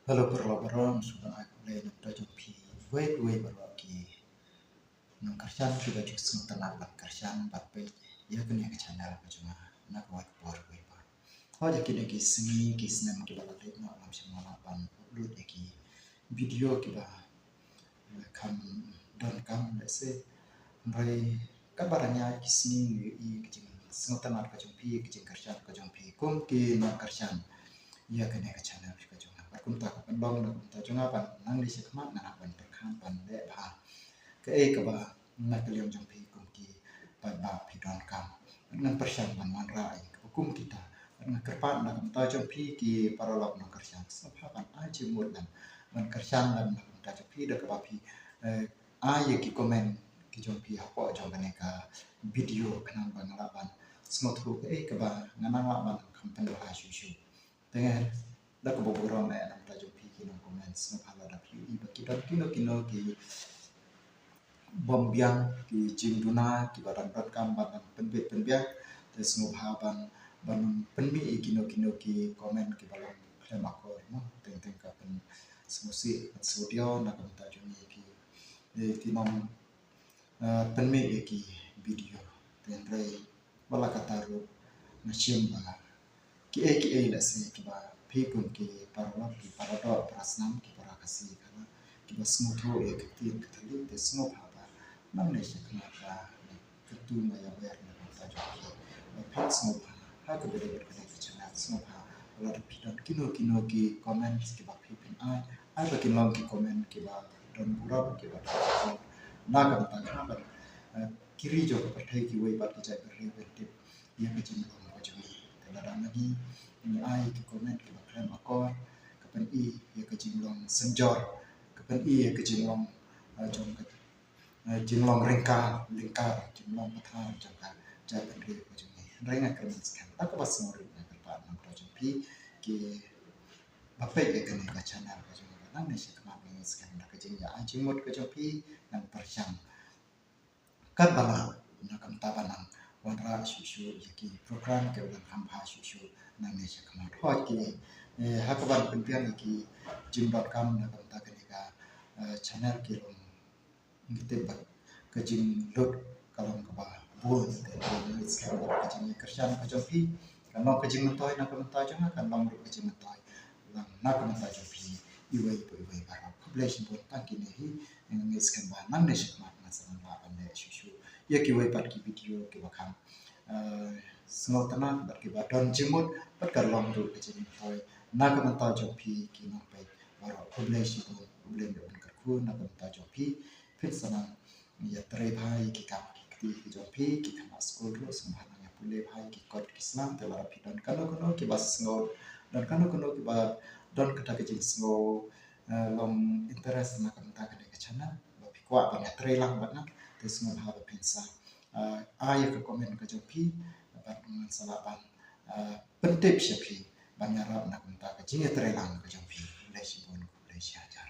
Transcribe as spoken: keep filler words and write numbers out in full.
Hello paralok baroh, sngewbha ai khublei na ka bynta jong phi uwei uwei baroh ki nongkyrshan kiba ju sngewtynnat ban kyrshan bad peit ïa kane ka channel ka jong nga na kawei ka por kawei pat. Hooid, ïa kine ki sngi ki snem kiba la leit noh ngam shym la lah ban upload ïa ki video kiba kham donkam lehse. Hynrei katba la ïaid ki sngi ngi ïohi ka jingsngewtynnat ka jong phi, ka jingkyrshan ka jong phi kum ki nongkyrshan ïa kane ka channel ka jong nga. Bad kumta ka pynlong na ka bynta jong nga ban nangne shakhmat nga hap ban pyrkhat ban leh bha kaei kaba na ka liang jong phi kum ki paidbah phi donkam. Bad ngan pyrshang ban wanrah ïa kaba kum kita. Bad nga kyrpad na ka bynta jong phi ki paralok nongkyrshan, sngewbha ban ai jingmut lem ban kyrshan lem na ka bynta jong phi da kaba phi, eh, ai ïa ki comment ki jong phi hapoh jong kane ka video khnang ba nga lah ban sngewthuh kaei kaba nga nang lah ban kham pynbha shuh shuh. Te nga da kaba burom eh na ka bynta jong phi ki nong comment, sngewbha lada phi ïohi ba ki don kino kino ki bym biang, ki jingduna kiba dang donkam ban dang pynbit pynbiang, te sngewbha ban ban pynmih ïa kino kino ki comment kiba long khlem akor mo. Teng teng ka pynsngewsih pynsngewdiaw na ka bynta jong ngi ki, eh, ki nong eh, pynmih ïa ki video. Te hynrei wat la katta ruh nga shem ba kiei kiei lehse kiba phi kum ki paralok ki paradoh parasnam ki para Khasi kana kiba sngewthuh ïa ka ktien ka thylliej, te sngewbha ba nangne shakhmat ba katu nga ïawer na ka bynta jong phi ba phin sngewbha ha kaba dei bad kane ka channel. Sngewbha lada phi don kino kino ki comment kiba phi phin ai, ai ba kin long ki comment kiba don burom kiba don burom na ka bynta ka ban, eh, ki ri jong ka pyrthei kiwei pat ki jaitbynriew kin tip ïa ka jinglong ka jong ngi. Te lada ma ngi ngi ai ki comment kiba khlem akor, ka pyni ïa ka jinglong synjor, ka pyni ïa ka jinglong, eh, jong ka, eh, jinglong ryngkar lyngkar, jinglong pathar jong ka jaitbynriew ka jong ngi. Hynrei nga kyrmen skhem da kaba sngewrit nga kyrpad na ka bynta jong phi ki ba peit ïa kane ka channel ka jong nga. Nangne shakhmat nga ngeit skhem da ka jingïa ai jingmut ka jong phi ngan pyrshang katba lah na ka bynta ban nang wanrah shuh shuh ïa ki program kiba dang kham bha shuh shuh nangne shakhmat. Hooid ki, eh, ha kaba pynbiang ïa ki jingdonkam na ka bynta kane ka, eh, channel ki long ngi tip ba ka jinglut ka long kaba bun, te ngi ngeit skhem ba ka jingkyrshan ka jong phi kan long ka jingmyntoi na ka bynta jong nga, kan long ruh ka jingmyntoi lang na ka bynta jong phi iwei pa iwei baroh. Khublei shibun. Tang kine hi, ngi ngeit skhem ba nangne shakhmat ngan sa nang lah ban leh shuh shuh ïa kiwei pat ki video kiba kham, eh, sngewtynnat bad kiba don jingmut bad kan long ruh ka jingmyntoi na ka bynta jong phi ki nongpeit baroh. Khublei shibun. U Blei un kyrkhu na ka bynta jong phi. Phin sa nang ïatrei bha ïa ki kam ki kti ki jong phi, ki khynnah skul ruh sngewbha nang ïa pule bha ïa ki kot ki slam. Te lada phi don kano kano kiba sngew, don kano kano kiba don kata ka jingsngew, eh, long interest na ka bynta kane ka channel ba phi kwah ban ïatrei lang bad nga, te sngewbha ba phin sa, eh, ai ïa ka comment ka jong phi bad ngan sa lah ban, eh, pyntip sha phi ban ïarap na ka bynta ka jingïatrei lang ka jong phi. Khublei shibun, khublei shihajar.